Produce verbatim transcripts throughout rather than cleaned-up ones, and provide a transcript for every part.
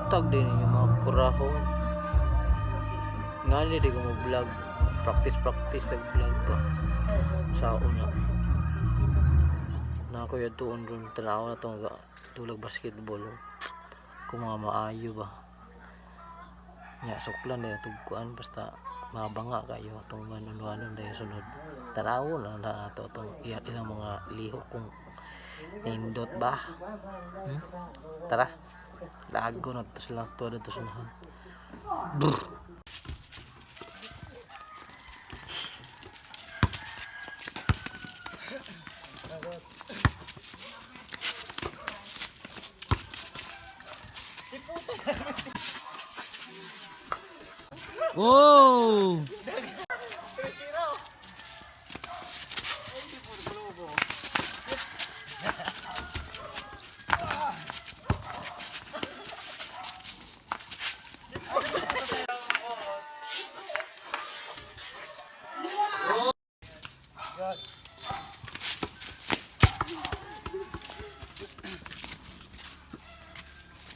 Tag din ninyo mga kurahon. Ngani di ko mo-vlog. Practice, practice, nag-vlog pa. Sa una. Na ako yung tuon ron. Tanaw na itong ga-, tulag basketball. Kung mga maayo ba. Nya, suklan na itong kuan. Basta mabanga kayo. Itong ano-ano na yung sunod. Tanaw na na ito. Itong iya-, ilang mga lihok kung nindot ba. Hmm? Tara. Lago na to sila, tuwa na to sila. Brr. Wow!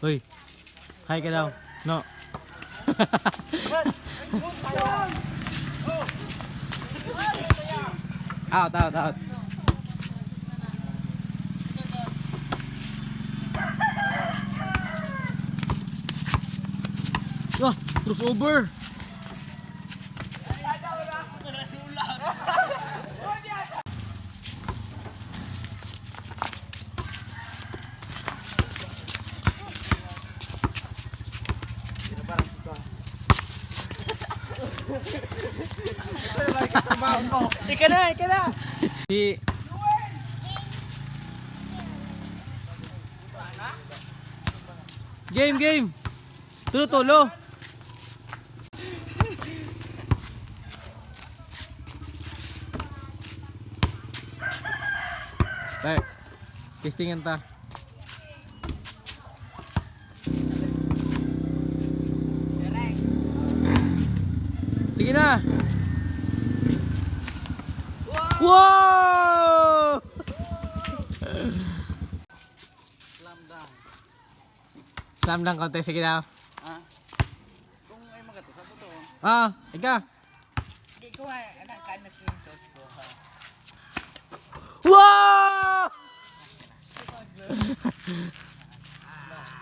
Uy. Hi ka daw. No. Out, out, out. Wah, crossover. Ika na, ika na. Si Game, game. Tulo-tulo. Te, testingan ta. Sige na. Wow! Slam dunk. Slam dunk contest, sige daw. Ha? Kung ay magato, sa totoo. Ah, ika. Di ko nga, anak ka na siya yung coach ko, ha? Wow!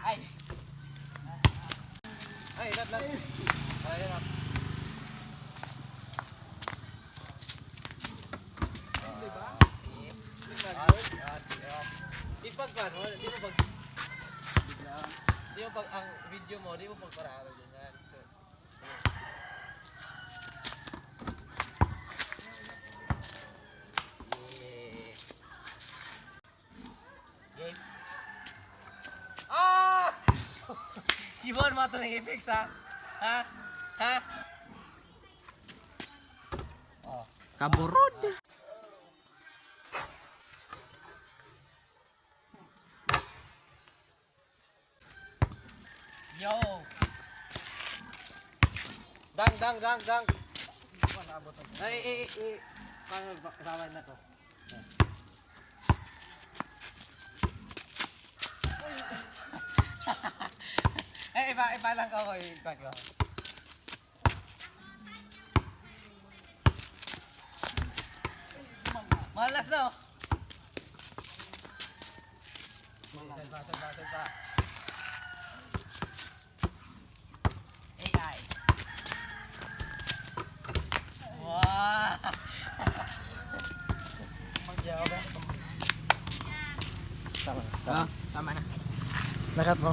Ay! Ay, lat, lat. Ay, lat. Di ba? Ipagkuhan mo, di mo pag, di mo pag, ang video mo, di mo pagparahan ganyan. Yeah. Game. Ah! Keyboard mo ito ng effects, ha? Ha? Ha? Oh. Kaburod. Yo. Dang, dang, dang, dang. Ay, eh, eh, eh. Paano ba, bawal na to? Eh, iba, iba lang ako, eh, iba ko. Malas na, oh. Salba, salba, salba. A I. Wow! Tama, tama. Ah, tama na. Lakat mo.